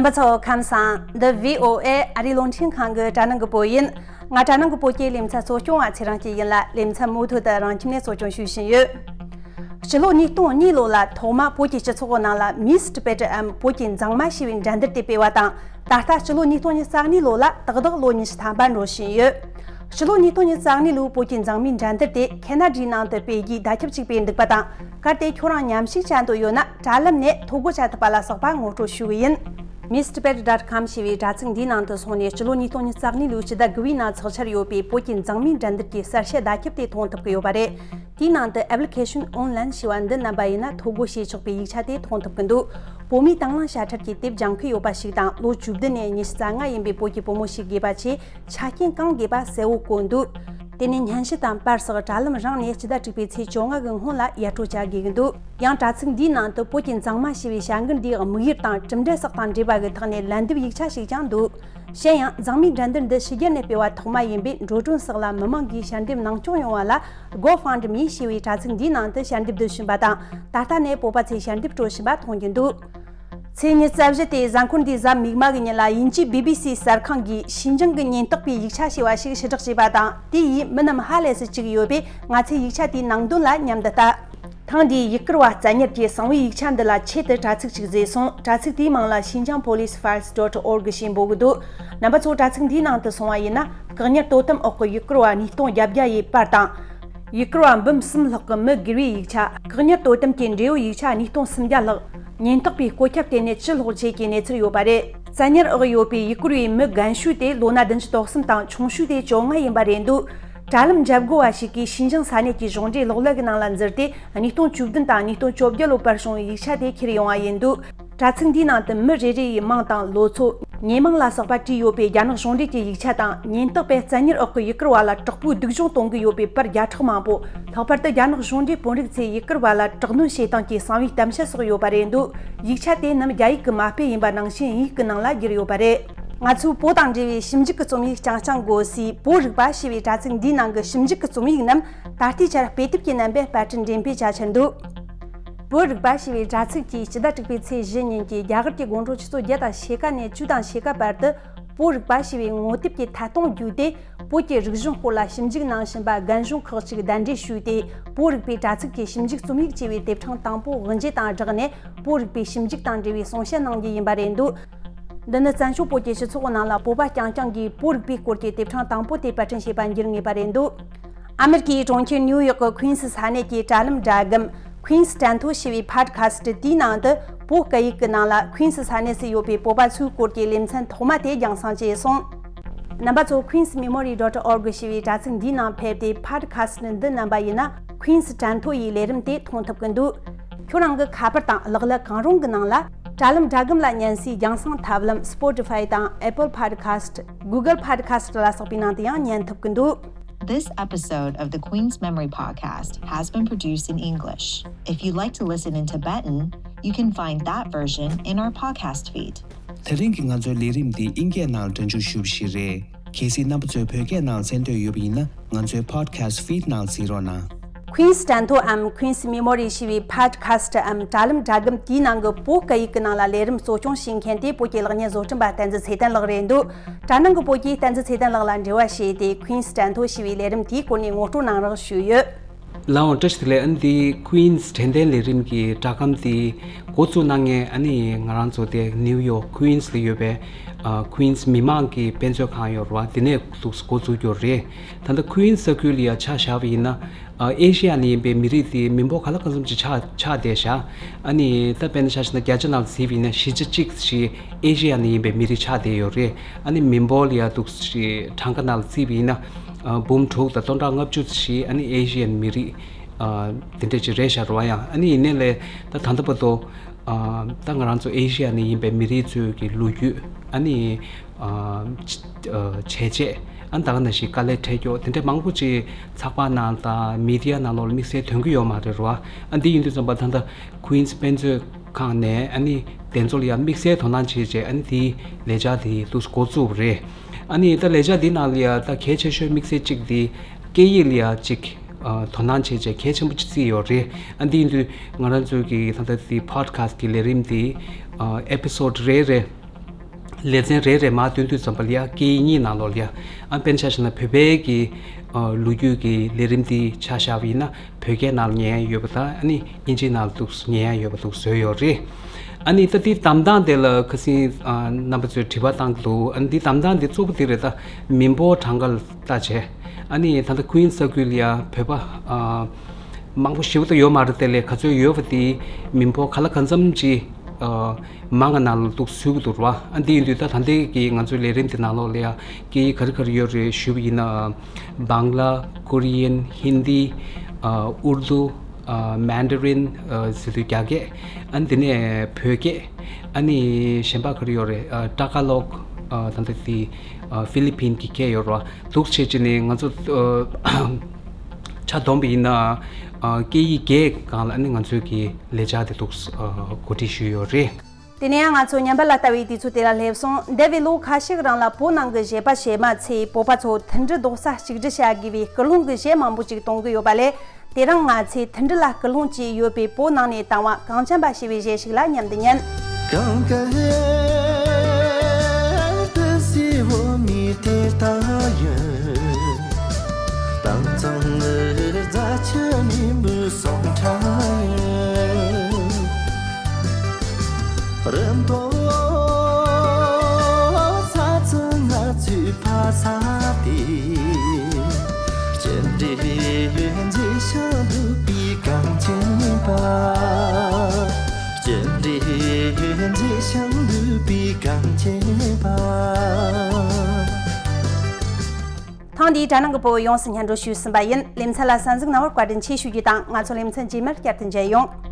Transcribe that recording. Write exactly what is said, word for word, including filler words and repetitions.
པ་ཚོ་ཁམས་བཟང་། འདི་བྷི་ཨོ་ཨེ་ཨ་རིའི་རླུང་འཕྲིན་ཁང་གི་དྲ་ནང་གི་བོད་ཡིན། ང་དྲ་ནང་གི་བོད་ཀྱི་ལེ་ཚན་གཙོ་སྐྱོང་བ་ཚེ་རིང་སྐྱིད་ཡིན་ལ། ལེ་ཚན་མུ་མཐུད་དུ་རང་ཁྱིམ་ནས་གཙོ་སྐྱོང་ཞུ་བཞིན་ཡོད། སྤྱི་ལོ་ཉིས་སྟོང་གཉིས་ལོ་ལ་ཐོག་མ་བོད་ཀྱི་སྤྱི་ཚོགས་ནང་ལ་མིས་ཊི་བེ་ཊི་འམ་བོད་ཀྱི་མཛངས་མ་ཞེས་པའི་འགྲན་བསྡུར་དེ་སྤེལ་བ་དང་། ད་ལྟ་སྤྱི་ལོ་ཉིས་སྟོང་ཉི་ཤུ་རྩ་གཉིས་ལོ་ལ་ཏག་ཏག་ལོ་ཉི་ཤུ་ཐམ་པ་འགྲོ་བཞིན་ཡོད། སྤྱི་ལོ་ཉིས་སྟོང་ཉི་ཤུ་རྩ་གཉིས་ལོའི་བོད་ཀྱི་མཛངས་མའི་འགྲན་བསྡུར་དེ་ཁེ་ན་ཌའི་ནང་དུ་སྤེལ་རྒྱུའི་བརྡ་ཁྱབ་ཅིག་སྤེལ་འདུག་པ་དང་། གལ་ཏེ་ཁྱོད་རང་མཉམ་ཞུགས་བྱ་འདོད་ཡོད་ན། དྲ་ལམ་ནས་ཐོ་འགོད་བྱ་ཐུབ་པ་ལ་སོགས་པ་ངོ་སྤྲོད་ཞུ་གི་ཡིན། མིས་ཊི་བེ་ཊི་ཌོ་ཊི་ཀོམ་ཞེས་པའི་དྲ་ཚིགས་འདིའི་ནང་དུ་སོང་ནས་སྤྱི་ལོ་ཉིས་སྟོང་ཉི་ཤུ་རྩ་གཉིས་ལོའི་སྤྱི་ཟླ་དགུ་པའི་ནང་ཚགས་འཆར་ཡོད་པའི་བོད་ཀྱི་མཛངས་མའི་འགྲན་བསྡུར་གྱི་གསལ་བཤད་བརྡ་ཁྱབ་དེ་མཐོང་ཐུབ་ཀྱི་ཡོད་པ་རེད། དེའི་ནང་དུ་ཨེབ་ལི་ཁེ་ཤན་ཨོན་ལན་ཞེས་པ་འདི་བསྣམས་པ་ཡིན་ན་ཐོ་འགོད་བྱེད་ཆོག་པའི་ཡིག་ཆ་དེ་མཐོང་ཐུབ་ཀྱི་འདུག་བོད་མིའི་དང་བླངས་དཔྱ་ཁྲལ་གྱི་དེབ་སྦྱང་མཁན་ཡོད་པ་ཞིག་དང་། ལོ་བཅུ་བདུན་ནས་ཉི་ཤུ་རྩ་ལྔ་ཡིན་པའི་བོད་ཀྱི་བུ་མོ་ཞིག་དགོས་པ་བཅས་ཆ་རྐྱེན་གང་དགོས་པ་གསལ་བོ་བཀོད་འདུག་དེ་ནས་སྙན་ཞུ་དང་པར་སོགས་དྲ་ལམ་རང་ནས་སྤྱི་ཟླ་དྲུག་པའི་ཚེས་བཅོ་ལྔ་གི་སྔོན་ལ་ཡར་སྤྲོད་བྱ་དགོས་ཀྱི་འདུག་ཡང་དྲ་ཚིགས་འདིའི་ནང་དུ་བོད་ཀྱི་མཛངས་མ་ཞེས་པའི་བྱ་འགུལ་འདིའི་དམིགས་ཡུལ་དང་གྲུབ་འབྲས་སོགས་དང་འབྲེལ་བ་གི་ཐོག་ནས་ལན་འདེབས་ཡིག་ཆ་ཞིག་ཀྱང་འདུག་གཞན་ཡང་མཛངས་མའི་འགྲན་བསྡུར་འདི་ཕྱི་རྒྱལ་ནས་སྤེལ་བ་ཐོག་མ་ཡིན་པས། འགྲོ་གྲོན་སོགས་ལ་མི་མང་གིས་ཞལ་འདེབས་གནང་སྐྱོང་ཡོང་བ་ལ་GoFundMe ཞེས་པའི་དྲ་ཚིགས་འདིའི་ནང་དུ་ཞལ་འདེབས་བསྡུ་བཞིན་པ་དང་། ད་ལྟ་ནས་བོད་པ་ཚོས་ཞལ་འདེབས་སྤྲོད་བཞིན་པ་མཐོང་རྒྱུ་འདུག་ཚེས་ཉི་ཤུ་རྩ་བཞི་སྟེ་གཟའ་འཁོར་འདིའི་གཟའ་མིག་དམར་གྱི་ཉིན་ལ་དབྱིན་ཇིའི་བི་བི་སི་གསར་ཁང་གིས་ཞི་འཇིང་གི་ཉེན་རྟོག་པའི་ཡིག་ཆ་ཞེས་པ་ཞིག་ཕྱིར་བསྒྲགས་བྱས་པ་དང་། དེ་ཡིས་མི་རྣམས་ཧ་ལས་སུ་བཅུག་ཡོད་པས། ང་ཚོས་ཡིག་ཆ་དེའི་ནང་དོན་ལ་མཉམ་དུ་ལྟ། ཐེངས་འདིའི་ཡུ་གུར་བ་བཙན་ཉར་གྱི་གསང་བའི་ཡིག་ཆ་འདི་ལ་ཆེད་དུ་དྲ་ཚིགས་ཤིག་བཟོས་སོང་། དྲ་ཚིགས་དེའི་མིང་ལ་Xinjiang Police Files dot org ཞེས་འབོད་ཀྱི་འདུག་རྣམ་པ་ཚོ་དྲ་ཚིགས་འདིའི་ནང་དུ་སོང་བ་ཡིན་ན། བཀག་ཉར་དོ་དམ་འོག་གི་ཡུ་གུར་བ་ཉིས་སྟོང་བརྒྱད་བརྒྱ་ཡི་པར་དང་། ཡུ་གུར་བ་འབུམ་གསུམ་ལྷག་གི་མི་སྒེར་བའི་ཡིག་ཆ། བཀག་ཉར་དོ་དམ་གྱི་འབྲེལ་ཡོད་ཡིག་ཆ་ཉིས་སྟོང་སུམ་བརྒྱ་ལྷག་ཉེན་རྟོག་པས་བཀོད་ཁྱབ་བྱས་ནས་ཕྱིར་སློག་བྱེད་ཀྱི་གནས་ཚུལ་ཡོད་པ་རེད། བཙན་ཉར་འོག་ཡོད་པའི་ཡུ་གུར་བའི་མི་རྒན་ཤོས་དེ་ལོ་ན་བདུན་ཅུ་དོན་གསུམ་དང་། ཆུང་ཤོས་དེ་བཅོ་ལྔ་ཡིན་པ་རེད་འདུག་དྲ་ལམ་འཇབ་རྒོལ་བ་ཞིག་གིས་ཞི་འཇིང་ས་གནས་ཀྱི་གཞུང་འབྲེལ་གློག་ཀླད་ཀྱི་ནང་ལ་འཛུལ་ཏེ། ཉིས་སྟོང་བཅུ་བདུན་དང་ཉིས་སྟོང་བཅོ་བརྒྱད་ལོ་བར་བྱུང་བའི་ཡིག་ཆ་དེ་ཁྱེར་ཡོང་བ་ཡིན་འདུག་དྲ་ཚིགས་འདིའི་ནང་དུ་མི་རེ་རེ་ཡི་མིང་དང་ལོ་ཚོད། ཉེས་མིང་ལ་སོགས་པ་བྲིས་ཡོད་པའི་རྒྱ་ནག་གཞུང་འབྲེལ་གྱི་ཡིག་ཆ་དང་། ཉེན་རྟོག་པས་བཙན་ཉར་འོག་གི་ཡུ་གུར་བ་ལ་དྲག་པོའི་སྡུག་སྦྱོང་གཏོང་གི་ཡོད་པའི་པར་བརྒྱ་ཕྲག་མང་པོ། ལྷག་པར་དུ་རྒྱ་ནག་གཞུང་འབྲེལ་དཔོན་རིགས་ཚོས་ཡུ་གུར་བ་ལ་དྲག་གནོན་བྱེད་སྟངས་ཀྱི་གསང་བའི་གཏམ་བཤད་སོགས་ཡོད་པ་རེད་འདུག་ཡིག་ཆ་དེ་རྣམས་རྒྱ་ཡིག་གི་མ་དཔེ་ཡིན་པ་ནང་བཞིན་དབྱིན་ཡིག་གི་ནང་ལ་བསྒྱུར་ཡོད་པ་རེད། ང་ཚོས་བོད་དང་འབྲེལ་བའི་ཞིབ་འཇུག་གི་རྩོམ་ཡིག་རྐྱང་རྐྱང་འགོད་སའི་བོད་རིག་པ་ཞེས་པའི་དྲ་ཚིགས་འདིའི་ནང་གི་ཞིབ་འཇུག་གི་རྩོམ་ཡིག་རྣམས་ད་ལྟའི་ཆར་དཔེ་དེབ་ཀྱི་རྣམ་པས་པར་སྐྲུན་འགྲེམས་སྤེལ་བྱ་འཆར་འདུག་བོད་རིག་པ་ཞེས་པའི་དྲ་ཚིགས་ཀྱིས་སྤྱི་ཟླ་དྲུག་པའི་ཚེས་བཞི་ཉིན་གྱི་རྒྱ་གར་གྱི་དགོང་དྲོ་ཆུ་ཚོད་བརྒྱད་དང་ཕྱེད་ཀ་ནས་བཅུ་དང་ཕྱེད་ཀ་བར་དུ། བོད་རིག་པ་ཞེས་པའི་ངོ་དེབ་ཀྱི་ཐད་གཏོང་བརྒྱུད་དེ། བོད་ཀྱི་རིག་གཞུང་སྐོར་ལ་ཞིབ་འཇུག་གནང་བཞིན་པ་རྒན་གཞོན་ཁག་ཅིག་གདན་འདྲེན་ཞུས་ཏེ། བོད་རིག་པའི་དྲ་ཚིགས་ཀྱི་ཞིབ་འཇུག་རྩོམ་ཡིག་ཅེས་པའི་དེབ་ཕྲེང་དང་པོ་དབུ་འབྱེད་དང་སྦྲགས་ནས། བོད་རིག་པའི་ཞིབ་འཇུག་དང་འབྲེལ་བའི་གསུང་བཤད་གནང་རྒྱུ་ཡིན་པ་རེད་འདུག་འདི་ནི་བཙན་བྱོལ་བོད་ཀྱི་སྤྱི་ཚོགས་ནང་ལ་བོད་པ་རྐྱང་རྐྱང་གིས་བོད་རིག་པའི་སྐོར་གྱི་དེབ་ཕྲེང་དང་པོ་དེ་པར་སྐྲུན་བྱས་པ་འགྱུར་ངེས་པ་རེད་འདུག་ཨ་མེ་རི་ཁའི་གྲོང་ཁྱེར་ནིའུ་ཡོག་གི་ཁུན་སི་ས་གནས་ཀྱི་དྲ་ལམ་སྒྲ་སྒམ། Queen's Tanto ཞེས་པའི་ཕོད་ཁ་སི་ཊི་དེའི་ནང་དུ། བོད་སྐད་ཡིག་གི་ནང་ལ་ཁུན་སི་ས་གནས་སུ་ཡོད་པའི་བོད་པ་ཚོའི་སྐོར་གྱི་ལེ་ཚན་ཐོག་མ་དེ་རྒྱང་སྲིང་བྱས་སོང་། རྣམ་པ་ཚོ་Queen's Memory dot org ཞེས་པའི་དྲ་ཚིགས་འདིའི་ནང་ཕེབས་ཏེ། ཕོད་ཁ་སི་ཊི་འདི་བསྣམས་པ་ཡིན་ན། ཁུན་སི་ཊན་ཐོ་ཡི་ལས་རིམ་དེ་མཐོང་ཐུབ་ཀྱི་འདུག་ཁྱོད་རང་གི་ཁ་པར་དང་གློག་ཀླད་གང་རུང་གི་ནང་ལ། དྲ་ལམ་སྒྲ་སྒམ་ལ་ཉན་སའི་རྒྱང་སྲིང་ཐབས་ལམ་Spotify དང་Apple Podcast། Google Podcast ལ་སོགས་པའི་ནང་དུ་ཡང་ཉན་ཐུབ་ཀྱི་འདུག This episode of the Queen's Memory Podcast has been produced in English. If you'd like to listen in Tibetan, you can find that version in our podcast feed. དེ་རིང་གི་ང་ཚོའི་ལས་རིམ་འདི་དབྱིན་སྐད་ནང་སྒྲ་འཇུག་ཞུས་པ་ཞིག་རེད། གལ་སྲིད་རྣམ་པ་ཚོས་བོད་སྐད་ནང་གསན་འདོད་ཡོད་པ་ཡིན་ན། ང་ཚོའི་podcast feed ནང་གཟིགས་རོགས་གནང་། Queen's Tanto འམ་Queen's Memory ཞེས་པའི་ཕོད་ཁ་སི་ཊི་འམ་དྲ་ལམ་སྒྲ་སྒམ་དེའི་ནང་གི་བོད་སྐད་ཡིག་གི་ནང་ལ་ལས་རིམ་གཙོ་སྐྱོང་བྱེད་མཁན་དེ་བོད་ཀྱི་གློག་བརྙན་བཟོ་སྐྲུན་པ་བསྟན་འཛིན་ཚེ་བརྟན་ལགས་རེད་འདུག་དྲ་ནང་གི་བོད་ཀྱིས་བསྟན་འཛིན་ཚེ་བརྟན་ལགས་ལ་འབྲེལ་བ་བྱས་ཏེ། Queen's Tanto ཞེས་པའི་ལས་རིམ་དེའི་སྐོར་ནས་ངོ་སྤྲོད་གནང་རོགས་ཞུས་ཡོད། ལགས་འོང་། བཀྲ་ཤིས་བདེ་ལེགས། ཨ་ནི་འདི་Queen's དྲན་རྟེན་ལས་རིམ་གྱི་སྒྲ་སྒམ་དེ་འགོ་བཙུགས་གནང་མཁན། ཨ་ནི་ང་རང་ཚོ་དེ་ནིའུ་ཡོག་Queens ལ་ཡོད་པའི་ཨ་Queens མི་མང་གི་དཔེ་མཛོད་ཁང་ཡོད་རེད་བ། དེ་ནས་འདུག་འགོ་བཙུགས་རྒྱུ་རེད། ད་ལྟ་Queens ས་ཁུལ་ལ་ཡ་ཆ་བཞག་པ་ཡིན་ན། ཨ་ཨེ་ཤི་ཡ་ནས་ཡིན་པའི་མི་རིགས་དེ་མི་འབོར་ག་ལ་གང་འཚམ་ཅིག་ཆགས་ཆགས་བསྡད་བཞག་ཨ་ནི་ད་དཔེར་ན་ཆ་བཞག་ན་བརྒྱ་ཆ་ནང་ལ་བརྩིས་པ་ཡིན་ན་བཞི་ཆ་གཅིག་ཞིག་ཨེ་ཤི་ཡ་ནས་ཡིན་པའི་མི་རིགས་ཆགས་བསྡད་ཡོད་རེད། ཨ་ནི་མི་འབོར་ལ་ཡ་འདུག་གྲངས་ཀ་ནང་ལ་བརྩིས་པ་ཡིན་ན། ཨ་འབུམ་དྲུག་དང་སྟོང་ཕྲག་ལྔ་བཅུ་ཞིག་ཨ་ནི་ཨེ་ཤི་ཡན་མི་རིགས་ཨ་དེ་འདྲ་ཅིག་རེད་ཤག་རེད་བ། ཡང་ཨ་ནི་ཡིན་ནའི་ལས་ད་ད་ལྟ་བར་དུ་ཨ་ད་ང་རང་ཚོ་ཨེ་ཤི་ཡ་ནས་ཡིན་པའི་མི་རིགས་ཚོའི་གི་ལོ་རྒྱུས། ཨ་ནི་ཨ་བྱས་རྗེས། ཨ་ནི་ད་ག་ནང་བཞིན་དཀའ་ལས་འཕྲད་རྒྱུ་དེ་འདྲ་མང་པོ་ཅིག་ཚགས་པར་ནང་དང་མི་ཌི་ཡ་ནང་ལོགས་ལ་དམིགས་བསལ་ཐོན་གི་ཡོད་མ་རེད་རེད་བ། ཨ་འདི་ཡིན་དུས་ཙམ་པ་ད་ལྟ་Queens དཔེ་མཛོད་ཁང་ནས་ཨ་ནི་དེ་ཚོ་ལ་ཡང་དམིགས་བསལ་དོ་སྣང་བྱས་རྗེས། ཨ་ནི་དེའི་ལས་འཆར་དེ་འདུག་འགོ་བཙུགས་པ་རེད། ཨ་ནི་ད་ལས་འཆར་འདི་ནང་ལ་ཡང་ད་གལ་ཆེ་ཤོས་དམིགས་བསལ་གཅིག་དེ་སྐད་ཡིག་ལ་ཡང་གཅིག་ཨ་དོ་སྣང་བྱས་རྗེས་གལ་ཆེན་པོ་ཅིག་བརྩིས་ཡོད་རེད། ཨ་འདི་ཡིན་དུས་ང་རང་ཚོའི་གི་ད་ལྟ་དེ་ཕོད་ཁ་སི་ཊི་གི་ལས་རིམ་དེ་ཨ་ཨེ་པི་སོ་ཌི་རེ་རེ་ ལེ་ཚན་རེ་རེ་མར་སྟོན་དུས་ཙམ་པ་ལ་ཡ་སྐད་ཡིག་གཉིས་ནང་ལོགས་ལ་ཡ། ཨ་དཔེར་ན་ཆ་བཞག་ན་བོད་པའི་གི་ཨ་ལོ་རྒྱུས་ཀྱི་ལས་རིམ་འདི་ཆ་བཞག་པ་ཡིན་ན་བོད་སྐད་ནང་ལ་ཉན་ཡ་ཡོད་པ་དང་ཨ་ནི་ཨིན་ཇིའི་ནང་ལ་འདུག་ཉན་ཡ་ཡོད་པ་འདུག་བཟོས་ཡོད་རེད། ཨ་ནི་ད་འདི་གདམ་སྟངས་དེ་ལ་ཁ་སང་ཨ་རྣམ་པ་ཚོས་དྲི་བ་བཏང་གི་འདུག་ཨ་ནི་འདི་གདམ་སྟངས་འདི་གཙོ་བོ་འདི་རེད། ད་མི་འབོར་གྲངས་ཀ་ལ་ལྟ་བྱས། ཨ་ནི་ད་ལྟ་ཀུན་ས་ཁུལ་ལ་ཡ་བོད་པ་ཨ་མང་པོ་ཞེ་པོ་ད་ཡོད་མ་རེད། དེ་ལས་ག་ཚོད་ཡོད་པ་དེ་མི་འབོར་ག་ལ་གང་འཚམ་ཅིག་ཨ་མང་ང་ནང་ལ་འདུག་ཚུད་ཀྱི་འདུག་ར། ཨ་འདི་ཡིན་དུས་ད་ད་ལྟའི་གི་ང་ཚོའི་ལས་རིམ་དེ་ནང་ལོགས་ལ་ཡ་སྐད་ཡིག་ག་རེ་ག་རེ་ཡོད་རེད་ཞུས་པ་ཡིན་ན། བང་ལ། ཀོ་རི་ཡན། ཧིན་དི། ཨ་ཨུར་དུ། ཨ་མན་ཌ་རིན། ཨ་ཟེར་དུས་རྒྱ་སྐད། ཨ་འདི་ནས་བོད་སྐད། ཨ་ནི་གཞན་པ་ག་རེ་ཡོད་རེད། ཨ་ཏ་ཀ་ལོག་ཨ་ད་ལྟ་དེ་ཨ་ཧྥི་ལི་ཕིན་གྱི་སྐད་ཡོད་ར། འདུག་བྱས་བྱས་ནས་ང་ཚོ་ཨ་ཆ་བསྡོམས་པ་ཡིན་ན་ཨ་སྐད་ཡིག་བརྒྱད་སྒང་ལ་ཨ་ནི་ང་ཚོའི་གི་ལས་འཆར་དེ་འདུག་ཨ་གོ་སྒྲིག་ཞུས་ཡོད་རེད། དེ་ནས་ཡང་ང་ཚོ་ཉམས་པ་ལ་ལྟ་བའི་དུས་ཚོད་དེ་ལ་སླེབས་སོང་། འདས་པའི་ལོ་ཁ་ཤས་རིང་ལ་བོད་ནང་གི་གཞས་པ་གཞས་མ་ཚོས་བོད་པ་ཚོ་མཐུན་སྒྲིལ་རྡོག་རྩ་གཅིག་སྒྲིལ་བྱ་དགོས་པའི་སྐུལ་སློང་གི་གཞས་མང་པོ་ཅིག་གཏོང་གི་ཡོད་པ་ལས། དེ་རིང་ང་ཚོས་མཐུན་སྒྲིལ་ལ་སྐུལ་སློང་བྱས་ཡོད་པའི་བོད་ནང་ནས་དང་བ་གངས་ཅན་པ་ཞེས་པའི་གཞས་ཤིག་ལ་མཉམ་དུ་ཉན། གངས་དཀར་དུ་སེར་བོ་མི་དེ་ལྟ་ཡོད། དྭངས་གཙང་ནི་རྫ་ཆུ་ནས་མི་སོང་ཁྲ་ཡོད། རི་མཐོ་ས་ཚུ་ང་ཚོའི་ཕ་ས་དེ། སྤྱི་འགྲེ་མཛེས་ཤིང་སྡུག་པའི་གངས་ཅན་པ། སྤྱི་འགྲེ་མཛེས་ཤིང་སྡུག་པའི་གངས་ཅན་པ། ཐེངས་འདིའི་དྲ་ནང་གི་བོད་ཡོངས་སུ་སྙན་སྒྲོན་ཞུས་ཟིན་པ་ཡིན། ལེ་ཚན་ལ་གསན་གཟིགས་གནང་བར་བཀའ་དྲིན་ཆེ་ཞུ་རྒྱུ་དང་ང་ཚོ་ལེ་ཚན་རྗེས་མར་བསྐྱར་དུ་མཇལ་ཡོང་།